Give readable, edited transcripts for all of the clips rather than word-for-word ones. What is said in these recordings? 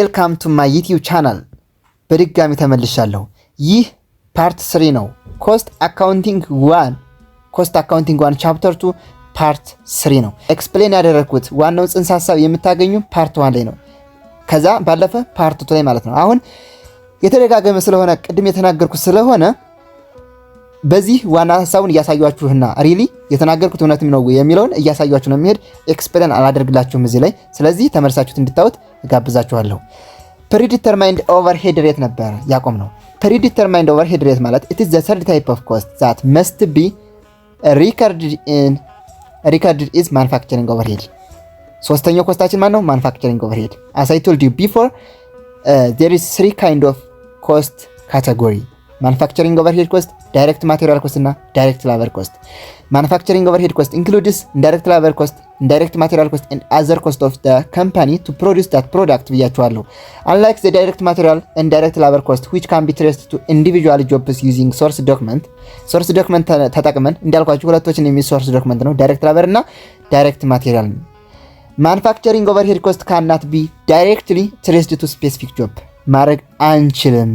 Welcome to my YouTube channel። በድጋሚ ተመልሻለሁ። ይህ part three ነው። Cost accounting one chapter two part three ነው። Explain ያደረግኩት ዋናው ጽንሰ ሀሳብ የምታገኙ part one ላይ ነው። ከዛ ባለፈ part two ላይ ማለት ነው። አሁን የተደጋገመ ስለሆነ፣ ቅድም የተናገርኩት ስለሆነ፣ በዚህ ዋና ሀሳቡን እያሳያችሁና really የተናገርኩት እውነትም ነው የሚለውን እያሳያችሁ ነው የሚሄድ። Explain አላደርግላችሁም እዚህ ላይ። ስለዚህ ተመልሳችሁት እንድታዩት እጋብዛችኋለሁ። Predetermined overhead rate ነበር ያቆምነው። Predetermined overhead rate ማለት it is the third type of cost that must be recorded is manufacturing overhead። ሶስተኛው cost ኣችን ማን ነው? Manufacturing overhead። As I told you before, there is three kind of cost category: manufacturing overhead cost፣ direct material cost እና direct labor cost። Manufacturing overhead cost includes indirect labor cost፣ indirect material cost and other cost of the company to produce that product ብያችኋለሁ። Unlike the direct material and direct labor cost, which can be traced to individual jobs using source document። Source document ተጠቅመን እንዳልኳችሁ ሁለቶችን የሚይዝ source document ነው፣ direct labor እና direct material ነው። ማኑፋክቸሪንግ ኦቨርሄድ ኮስት ካናት ቢ ዳይሬክትሊ ትሬስድ ቱ ስፔሲፊክ ጆብ ማድረግ አንችልም።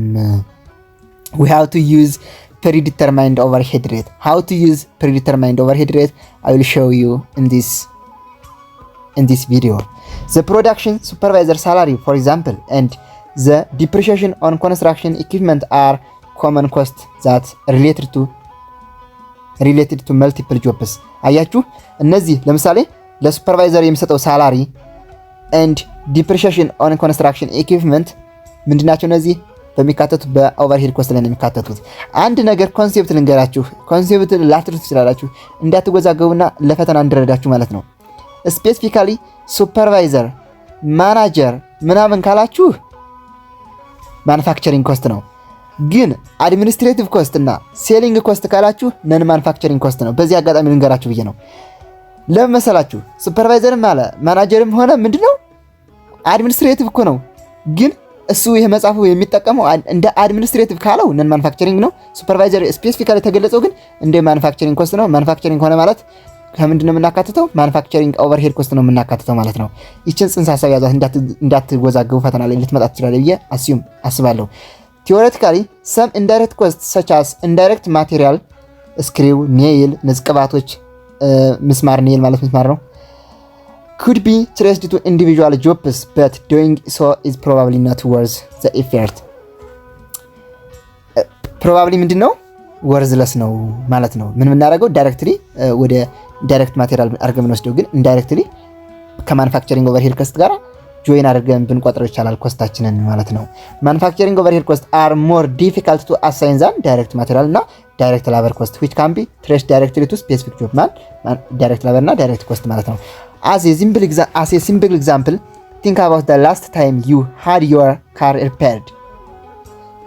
We have to use predetermined overhead rate. How to use predetermined overhead rate, I will show you in this video. The production supervisor salary, for example, and the depreciation on construction equipment are common costs that related to multiple jobs። አያችሁ፣ እነዚህ ለምሳሌ ለ supervisor የሚሰጠው salary and depreciation on construction equipment ምንድናቸው? እነዚህ በሚካተቱት በ overhead cost ላይ ነው የሚካተቱት። አንድ ነገር concept ልንገራችሁ። Concept ላትረሱ ትችላላችሁ፣ እንዳትወዛገቡና ለፈተና እንዲረዳችሁ ማለት ነው። Specifically supervisor፣ manager ምናምን ካላችሁ manufacturing cost ነው። ግን administrative cost እና selling cost ካላችሁ non manufacturing cost ነው። በዚህ አጋጣሚ ልንገራችሁ ብዬ ነው። ለምን መሰላችሁ? Supervisor ም አለ ማናጀርም ሆነ ምንድን ነው፣ administrative እኮ ነው። ግን እሱ ይሄ መጽሐፉ የሚጠቀመው እንደ administrative ካለው non manufacturing ነው። Supervisor specifically የተገለጸው ግን እንደ manufacturing cost ነው። Manufacturing ሆነ ማለት ከምንድን ነው የምናካትተው? Manufacturing overhead cost ነው የምናካትተው ማለት ነው። ይችን ጽንሰ ሀሳብ ያዟት፣ እንዳትወዛገቡ፣ ፈተና ላይ ልትመጣ ትችላለች ብዬ assume አስባለሁ። Theoretically, some indirect cost such as indirect material, screw፣ nail፣ እነዚህ ቅባቶች፣ ምስማር፣ nail ማለት ምስማር ነው፣ could be traced to individual jobs, but doing so is probably not worth the effort። Probably ምንድን ነው፣ worthless ነው ማለት ነው። ምን የምናደርገው directly ወደ direct material አድርገን የምንወስደው ግን indirectly ከ manufacturing overhead cost ጋር join አድርገን ብንቆጥረው ይቻላል cost ኣችንን ማለት ነው። Manufacturing overhead cost are more difficult to assign than direct material እና direct labor cost, which can be traced directly to specific job ማን direct labor እና direct cost ማለት ነው። As a simple example, think about the last time you had your car repaired.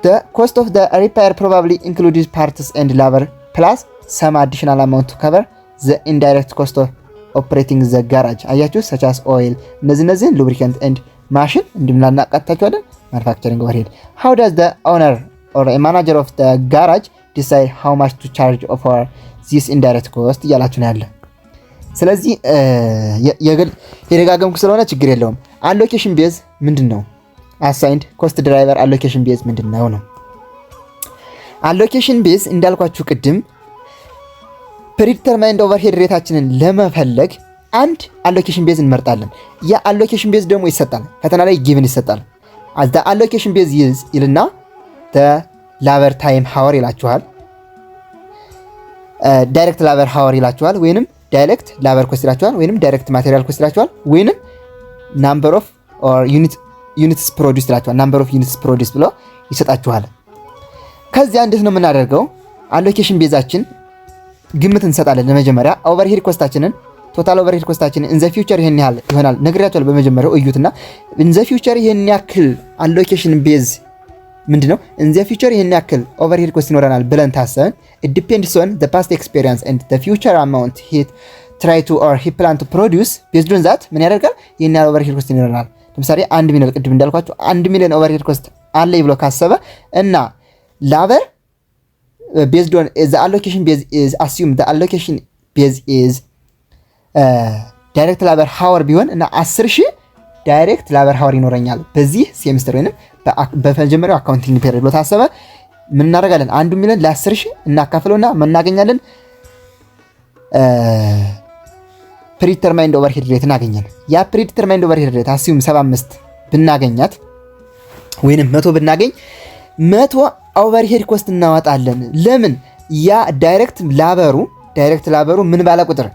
The cost of the repair probably included parts and labor plus some additional amount to cover the indirect cost of operating the garage። አያችሁ፣ such as oil፣ እነዚህ እነዚህን lubricant and machine እንዲሁም ላናቃታቸዋለን manufacturing overhead። How does the owner or manager of the garage decide how much to charge for this indirect cost እያላችሁ ነው ያለ። ስለዚህ የደጋገምኩ ስለሆነ ችግር የለውም። Allocation base ምንድን ነው? Assigned cost driver allocation base ምንድን ነው ነው? Allocation base እንዳልኳችሁ ቅድም predetermined overhead rate ኣችንን ለመፈለግ አንድ allocation base እንመርጣለን። ያ allocation base ደግሞ ይሰጣል፣ ፈተና ላይ given ይሰጣል። The allocation base is ይልና labor time hour ይላችኋል። Direct labor hour ይላችኋል፣ ወይንም direct labor cost ይላችኋል፣ ወይንም direct material cost ይላችኋል፣ ወይንም number of units produced ይላችኋል። Number of units produced ብሎ ይሰጣችኋል። ከዚያ እንዴት ነው የምናደርገው? Allocation base ኣችን ግምት እንሰጣለን። ለመጀመሪያ overhead cost ኣችንን፣ total overhead cost ኣችንን in the future ይሄን ያህል ይሆናል ነግሬያችኋለሁ። በመጀመሪያው እዩትና in the future ይሄን ያክል allocation base ምንድነው? In the future ይሄን ያክል overhead cost ይኖረናል ብለን ታሰብን፣ it depends on the past experience and the future amount he try to or he plan to produce. Based on that ምን ያደርጋል? ይሄን ያህል overhead cost ይኖረናል። ለምሳሌ 1 ሚሊዮን፣ ቅድም እንዳልኳችሁ 1 ሚሊዮን overhead cost አለኝ ብሎ ካሰበ እና labor based on the allocation base is, assume the allocation base is direct labor hour ቢሆን እና 10,000 direct labor hour ቢሆን Direct labor hour ይኖረኛል በዚህ ሴሚስተር ወይንም በመጀመሪያው accounting period ብሎ ታሰበ። ምን እናደርጋለን? 1 ሚሊዮን ለ10,000 እናካፍለውና ምን እናገኛለን? Predetermined overhead rate እናገኛለን። ያ predetermined overhead rate assume 75 ብናገኛት ወይንም 100 ብናገኝ 100 overhead cost እናወጣለን። ለምን? ያ direct labor ኡ ምን ባለ ቁጥር፣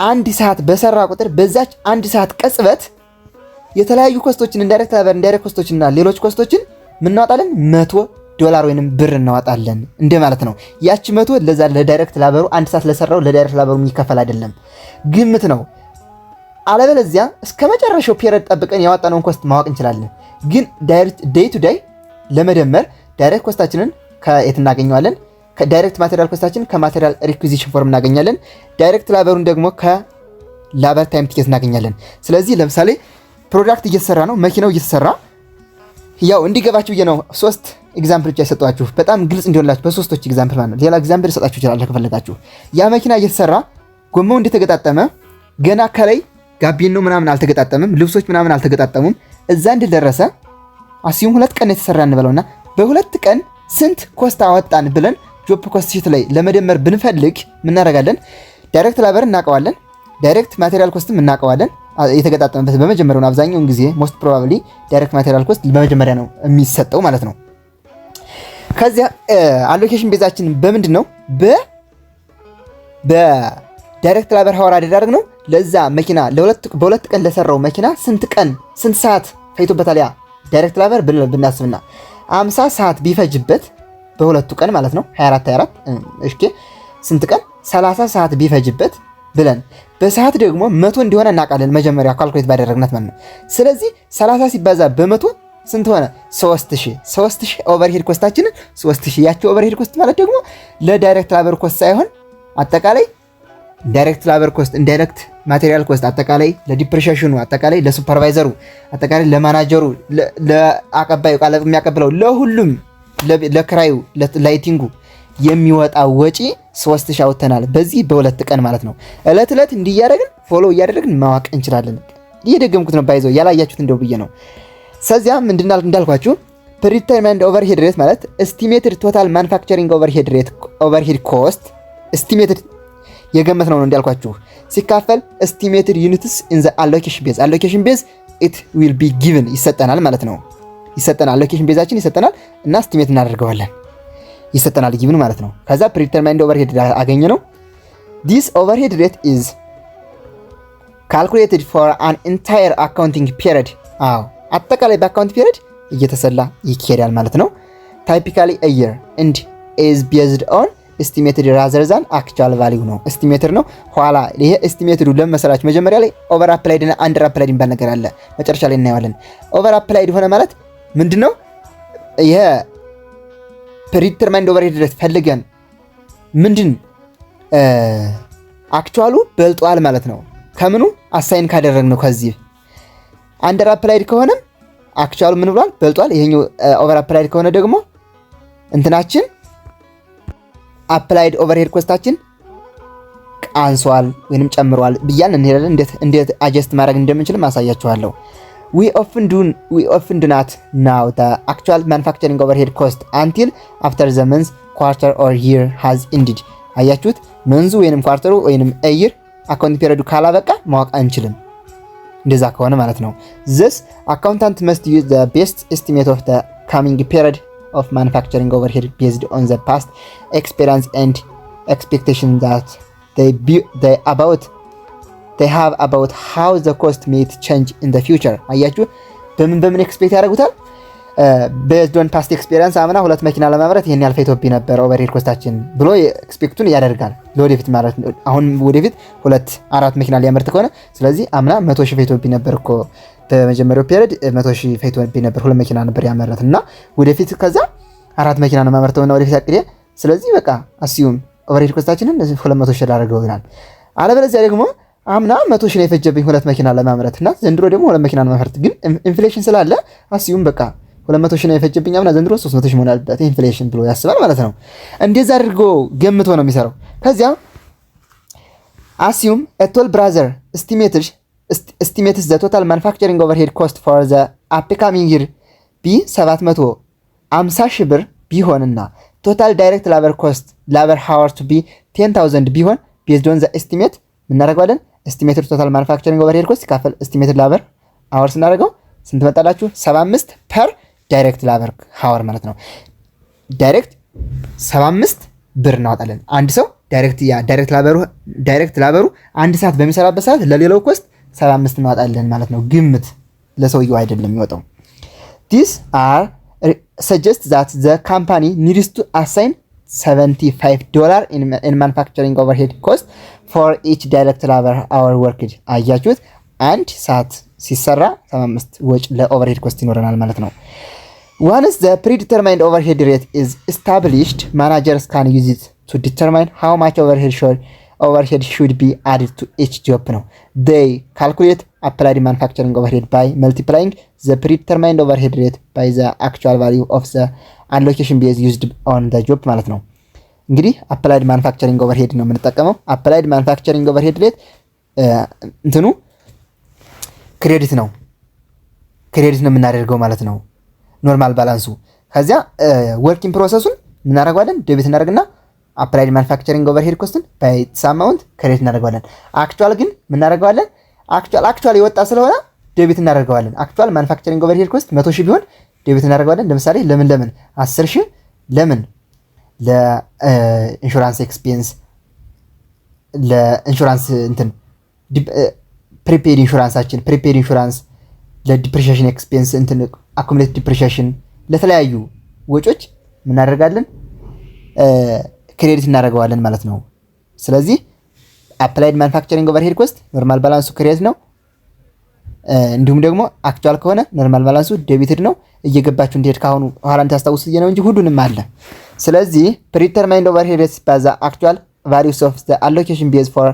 1 ሰዓት በሰራ ቁጥር በዛች 1 ሰዓት ቅጽበት የተለያዩ cost ኦችን፣ indirect labor፣ indirect cost ኦችና ሌሎች cost ኦችን ምን እናወጣለን? 100 ዶላር ወይንም ብር እናወጣለን እንደ ማለት ነው። ያቺ 100 ለዛ ለ direct labor ኡ፣ 1 ሰዓት ለሰራው ለ direct labor ኡ የሚከፈል አይደለም፣ ግምት ነው። አለበለዚያ እስከ መጨረሻው period ጠብቀን ያወጣነውን cost ማወቅ እንችላለን። ግን day to day ለመደመር direct cost ኣችንን ከየት እናገኘዋለን? ከ direct material cost ኣችን ከ material requisition form እናገኛለን። Direct labor ኡን ደግሞ ከ labor time ticket እናገኛለን። ስለዚህ ለምሳሌ product እየተሰራ ነው፣ መኪናው እየተሰራ፣ ያው እንዲገባችሁ ብዬ ነው ሶስት example ብቻ የሰጠኋችሁ፣ በጣም ግልጽ እንዲሆንላችሁ በሶስቶች example ማለት ነው። ሌላ example ልሰጣችሁ እችላለሁ ከፈለጋችሁ። ያ መኪና እየተሰራ ጎማው እንደተገጣጠመ ገና ከላይ ጋቢናው ምናምን አልተገጣጠምም፣ ልብሶች ምናምን አልተገጣጠሙም። እዛ እንደደረሰ assume 2 ቀን የተሰራ እንበለውና በ2 ቀን ስንት cost አወጣን ብለን job cost sheet ላይ ለመደመር ብንፈልግ ምናደርጋለን? Direct labor እናውቀዋለን፣ direct material cost ም እናውቀዋለን። የተገጣጠመበት በመጀመሪያው አብዛኛውን ጊዜ most probably direct material cost በመጀመሪያ ነው የሚሰጠው ማለት ነው። ከዚያ allocation base ኣችን በምንድን ነው? በ direct labor hour አደራረግ ነው። ለዛ መኪና በ2 ቀን ለሰራው መኪና ስንት ቀን ስንት ሰዓት ፈጅቶበታል? ያ direct labor ብናስብና 50 ሰዓት ቢፈጅበት በሁለቱ ቀን ማለት ነው፣ 24 24፣ እሺ ስንት ቀን 30 ሰዓት ቢፈጅበት ብለን በሰዓት ደግሞ 100 እንዲሆነ እናውቃለን። መጀመሪያ calculate ባደረግናት ማለት ነው። ስለዚህ 30 ሲባዛ በ100 ስንት ሆነ? 3000። 3000 overhead cost ኣችንን 3000። ያቸው overhead cost ማለት ደግሞ ለ direct labor cost ሳይሆን አጠቃላይ direct labor cost፣ indirect material cost፣ አጠቃላይ ለ depreciation ኑ፣ አጠቃላይ ለ supervisor ኡ፣ አጠቃላይ ለማናጀሩ፣ ለአቀባዩ፣ ቃለ የሚያቀብለው፣ ለሁሉም፣ ለክራዩ፣ lighting ኡ የሚወጣ ወጪ 3000 አውጥተናል። በዚህ በ2 ቀን ማለት ነው። እለት እለት እንዲህ እያደረግን follow እያደረግን ማወቅ እንችላለን። እየደገምኩት ነው፣ by the way ያላያችሁት እንደው ብዬ ነው። ስለዚያ ምንድን እንዳልኳችሁ predetermined overhead rate ማለት estimated total manufacturing overhead rate፣ overhead cost estimated የገመት ነው እንዳልኳችሁ ሲካፈል estimated units in the allocation base። Allocation base it will be given ይሰጠናል ማለት ነው። ይሰጠናል፣ allocation base ኣችን ይሰጠናል እና estimate እናደርገዋለን፣ ይሰጠናል given ማለት ነው። ከዛ predetermined overhead አገኘ ነው። This overhead rate is calculated for an entire accounting period። አዎ፣ አጠቃላይ በ account period እየተሰላ ይካሄዳል ማለት ነው። Typically a year and is based on estimated rather than actual value ነው። Estimated ነው። ኋላ ይሄ estimated ኡ ለምን መሰላችሁ? መጀመሪያ ላይ over applied እና under applied የሚባል ነገር አለ። መጨረሻ ላይ እናየዋለን። Over applied ሆነ ማለት ምንድን ነው? ይሄ predetermined overhead rate ፈልገን ምንድን actual ኡ በልጧል ማለት ነው። ከምኑ assign ካደረግነው ከዚህ። Under applied ከሆነም actual ኡ ምን ብሏል? በልጧል። ይሄኛው over applied ከሆነ ደግሞ እንትናችን applied overhead cost ኣችን አንሷል ወይንም ጨምሯል ብያልን እንሄዳለን። እንዴት adjust ማድረግ እንደምንችልም አሳያችኋለሁ። We often do not know the actual manufacturing overhead cost until after the month, quarter or year has ended። አያችሁት? Month ኡ ወይንም quarter ኡ ወይንም year account period ኡ ካላበቃ ማወቅ አንችልም። እንደዛ ከሆነ ማለት ነው። Thus accountant must use the best estimate of the coming period of manufacturing overhead based on the past experience and expectation that they have about how the cost may change in the future። አያችሁ፣ በምን በምን expect ያደርጉታል? Based on past experience አምና ሁለት መኪና ለማምረት ይሄን ያህል ፈጅቶብኝ ነበር overhead cost ኣችን ብሎ expect ኡን ያደርጋል ለወደፊት ማለት ነው። አሁን ወደፊት ሁለት አራት መኪና ሊያመርት ከሆነ ስለዚህ አምና 100,000 ፈጅቶብኝ ነበር እኮ፣ በመጀመሪያው period 100,000 ፈጅቶብኝ ነበር፣ ሁለት መኪና ነበር ያመረት እና ወደፊት ከዛ አራት መኪና ነው ማመርተውና ወደፊት አቅዴ ስለዚህ በቃ assume overhead cost ኣችንን 200,000 ላደርገው ይላል። አለበለዚያ ደግሞ አምና 100,000 ነው የፈጀብኝ ሁለት መኪና ለማምረት እና ዘንድሮ ደግሞ ሁለት መኪና ለማምረት ግን inflation ስላለ assume በቃ 200,000 ነው የፈጀብኝ አምና፣ ዘንድሮ 300,000 መሆን አለበት inflation ብሎ ያስባል ማለት ነው። እንደዛ አድርጎ ገምቶ ነው የሚሰራው። ከዚያ assume Toll Brother estimated estimates the total manufacturing overhead cost for the upcoming year be 750 ሺህ ብር ቢሆንና total direct labor cost labor hour to be 10,000 ቢሆን based on the estimate እናደርገዋለን። Estimated total manufacturing overhead cost ሲካፈል estimated labor hour ስናደርገው ስንት መጣላችሁ? 75 per direct labor hour ማለት ነው። Direct 75 ብር እናወጣለን። አንድ ሰው direct ያ direct labor ኡ አንድ ሰዓት በሚሰራበት ሰዓት ለሌላው cost 75 እናወጣለን ማለት ነው። ግምት ለሰውየው አይደለም የሚወጣው። This are suggest that the company needs to assign $75 in manufacturing overhead cost for each direct labor hour worked። አያችሁት? አንድ ሰዓት ሲሰራ 75 ወጪ ለ overhead cost ይኖረናል ማለት ነው። Once the predetermined overhead rate is established, managers can use it to determine how much overhead should be added to each job ነው። They calculate applied manufacturing overhead by multiplying the predetermined overhead rate by the actual value of the allocation base used on the job ማለት ነው። እንግዲህ applied manufacturing overhead ነው የምንጠቀመው። Applied manufacturing overhead rate እንትኑ credit ነው የምናደርገው ማለት ነው። Normal balance ኡ ከዚያ work in process ኡን እናደርገዋለን debit እናደርግና applied manufacturing overhead cost ን by amount credit እናደርገዋለን። Actual ግን ምናደርገዋለን actual የወጣ ስለሆነ debit እናደርገዋለን። Actual manufacturing overhead cost 100,000 ቢሆን debit እናደርገዋለን። ለምሳሌ ለምን 10,000 ለምን ለ insurance expense፣ ለ insurance እንትን prepaid insurance ኣችን፣ prepaid insurance፣ ለ depreciation expense እንትን accumulated depreciation፣ ለተለያዩ ወጮች ምናደርጋለን credit እናደርገዋለን ማለት ነው። ስለዚህ applied manufacturing overhead cost normal balance ኡ credit ነው። እንዲሁም ደግሞ actual ከሆነ normal balance ኡ debited ነው። እየገባችሁ እንዲሄድ ካሁኑ ኋላ እንድታስታውሱ ነው እንጂ ሁሉንም አለ። ስለዚህ predetermined overhead ሲባዛ actual values of the allocation base for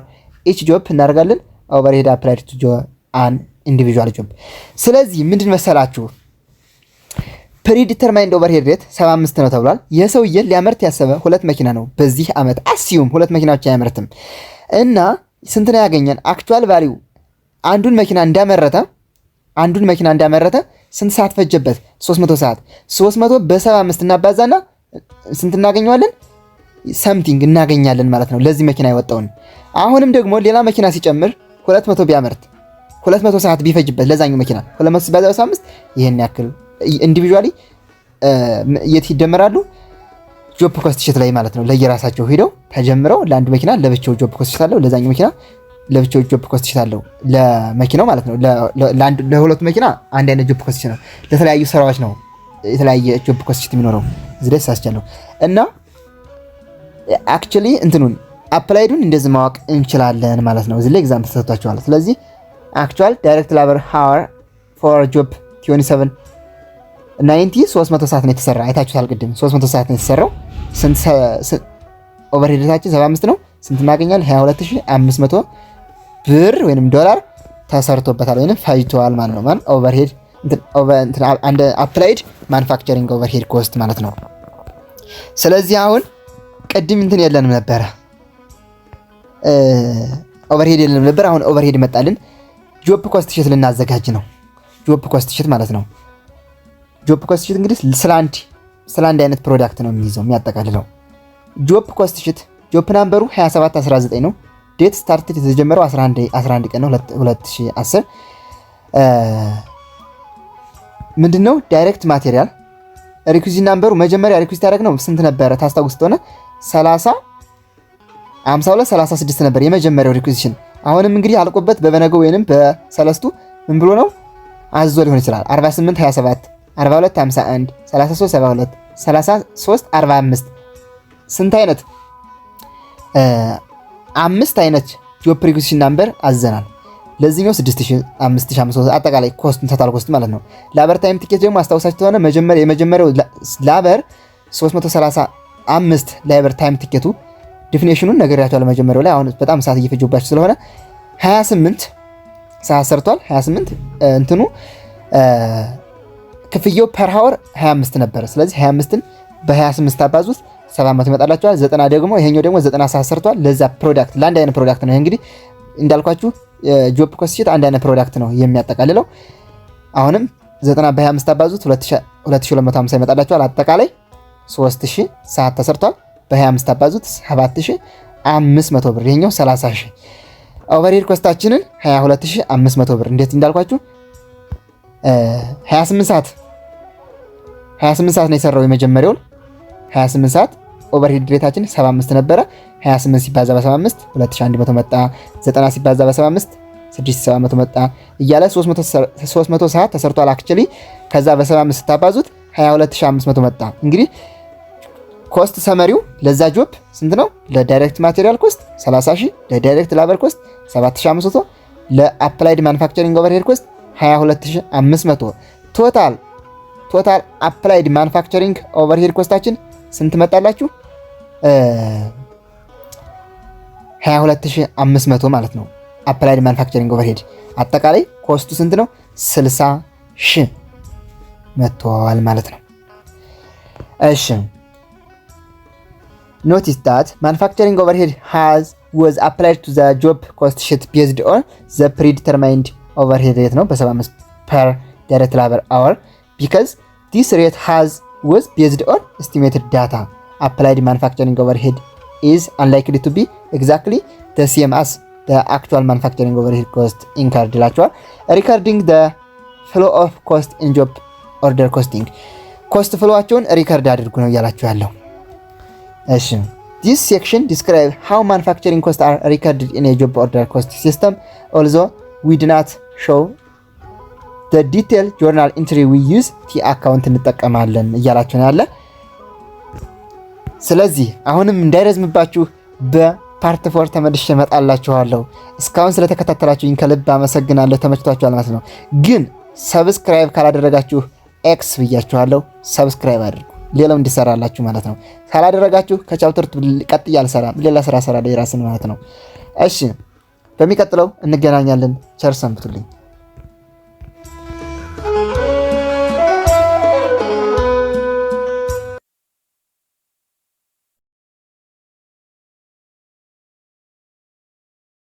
each job እናደርጋለን። Overhead applied to an individual job። ስለዚህ ምንድን መሰላችሁ predetermined overhead rate 75 ነው ተብሏል። ይህ ሰውዬ ሊያመርት ያሰበ ሁለት መኪና ነው በዚህ ዓመት። Assume ሁለት መኪናዎች አያመርትም እና ስንት ነው ያገኘን? Actual value አንዱን መኪና እንዳመረተ ስንት ሰዓት ፈጀበት? 300 ሰዓት። 300 በ75 እናባዛና ስንት እናገኘዋለን? Something እናገኛለን ማለት ነው ለዚህ መኪና የወጣውን። አሁንም ደግሞ ሌላ መኪና ሲጨምር 200 ቢያመርት 200 ሰዓት ቢፈጅበት ለዛኛው መኪና 200 ሲባዛ በ75 ይሄን ያክል individually የት ይደመራሉ? Job cost sheet ላይ ማለት ነው። ለየራሳቸው ሄደው ተጀምረው ለአንዱ መኪና ለብቻው job cost sheet አለው፣ ለዛኛው መኪና ለብቻው job cost sheet አለው። ለመኪናው ማለት ነው። ለሁለቱ መኪና አንድ አይነት job cost sheet ነው። ለተለያዩ ስራዎች ነው የተለያየ job cost sheet የሚኖረው። እዚህ ላይ ሳስቻለሁ እና actually እንትኑን applied ኡን እንደዚህ ማወቅ እንችላለን ማለት ነው። እዚህ ላይ example ተሰጥቷቸዋል። ስለዚህ actual direct labor hour for job 27 90 300 ሰዓት ነው የተሰራ። አይታችሁታል ቅድም 300 ሰዓት ነው የተሰራው። ስንት overhead ኣችን 75 ነው። ስንት እናገኛለን? 22,500 ብር ወይንም ዶላር ተሰርቶበታል ወይንም ፈጅተዋል ማለት ነው። ማለት overhead አንድ applied manufacturing overhead cost ማለት ነው። ስለዚህ አሁን ቅድም እንትን የለንም ነበረ፣ overhead የለንም ነበር። አሁን overhead መጣልን። Job cost sheet ልናዘጋጅ ነው። Job cost sheet ማለት ነው። Job cost sheet እንግዲህ ስለ አንድ አይነት product ነው የሚይዘው የሚያጠቃልለው። Job cost sheet job number ኡ 2719 ነው። Date started የተጀመረው 11 ቀን ነው 2010። ምንድነው direct material requisition number ኡ መጀመሪያ request ያደረግነው ስንት ነበረ ታስታውስ ከሆነ 30 52 36 ነበር የመጀመሪያው requisition። አሁንም እንግዲህ አልቆበት በበነገው ወይንም በሰለስቱ ምን ብሎ ነው አዞ ሊሆን ይችላል 48 27፣ 42 51፣ 33 72፣ 33 45። ስንት አይነት? አምስት አይነት job requisition number አዘናል። ለዚህኛው 6000፣ 5500 አጠቃላይ cost total cost ማለት ነው። Labor time ticket ደግሞ አስታውሳችሁ ከሆነ መጀመሪያ የመጀመሪያው labor 335 labor time ticket ኡ definition ኑን ነግሬያችኋለሁ መጀመሪያው ላይ። አሁን በጣም ሰዓት እየፈጀባችሁ ስለሆነ 28 ሰዓት ሰርቷል። 28 እንትኑ ክፍያው per hour 25 ነበረ። ስለዚህ 25ን በ28 ታባዙት 700 ይመጣላችኋል። 90 ደግሞ ይሄኛው ደግሞ 90 ሰዓት ሰርቷል። ለዛ product ለአንድ አይነት product ነው። ይሄ እንግዲህ እንዳልኳችሁ Job cost sheet አንድ አይነት product ነው የሚያጠቃልለው። አሁንም 90 በ25 አባዙት፣ 2250 ይመጣላችኋል። አጠቃላይ 3000 ሰዓት ተሰርቷል። በ25 አባዙት፣ 7500 ብር። ይሄኛው 30,000። Overhead cost ኣችንን 22,500 ብር እንዴት እንዳልኳችሁ 28 ሰዓት፣ 28 ሰዓት ነው የሰራው የመጀመሪያውን 28 ሰዓት። Overhead rate ኣችን 75 ነበረ። 28 ሲባዛ በ75 2100 መጣ። 90 ሲባዛ በ75 6700 መጣ እያለ 300 ሰዓት ተሰርቷል። Actually ከዛ በ75 ስታባዙት 22,500 መጣ። እንግዲህ cost summary ው ለዛ job ስንት ነው? ለ direct material cost 30 ሺህ፣ ለ direct labor cost 7500፣ ለ applied manufacturing overhead cost 22,500። Total applied manufacturing overhead cost ኣችን ስንት መጣላችሁ? 22,500 ማለት ነው። Applied manufacturing overhead አጠቃላይ cost ኡ ስንት ነው? 60 ሺህ መጥቷል ማለት ነው። እሺ፣ notice that manufacturing overhead has was applied to the job cost sheet based on the predetermined overhead rate ነው በ75 per direct labor hour. Because this rate has was based on estimated data, applied manufacturing overhead is unlikely to be exactly the same as the actual manufacturing overhead cost incurred ይላቸዋል። Recording the flow of cost in job order costing፣ cost flow ኣቸውን record አድርጉ ነው እያላችሁ ያለው። እሺ፣ this section describe how manufacturing cost are recorded in job order cost system. Although we do not show the detail journal entry, we use T account እንጠቀማለን እያላችሁ ነው ያለ። ስለዚህ አሁንም እንዳይረዝምባችሁ በ part 4 ተመልሼ እመጣላችኋለሁ። እስካሁን ስለተከታተላችሁኝ ከልብ አመሰግናለሁ። ተመችቷችኋል ማለት ነው። ግን subscribe ካላደረጋችሁ X ብያችኋለሁ። Subscribe አድርጉ፣ ሌላው እንዲሰራላችሁ ማለት ነው። ካላደረጋችሁ ከ chapter ቀጥዬ አልሰራም፣ ሌላ ስራ እሰራለሁ የራስን ማለት ነው። እሺ፣ በሚቀጥለው እንገናኛለን። ቸር ሰንብቱልኝ።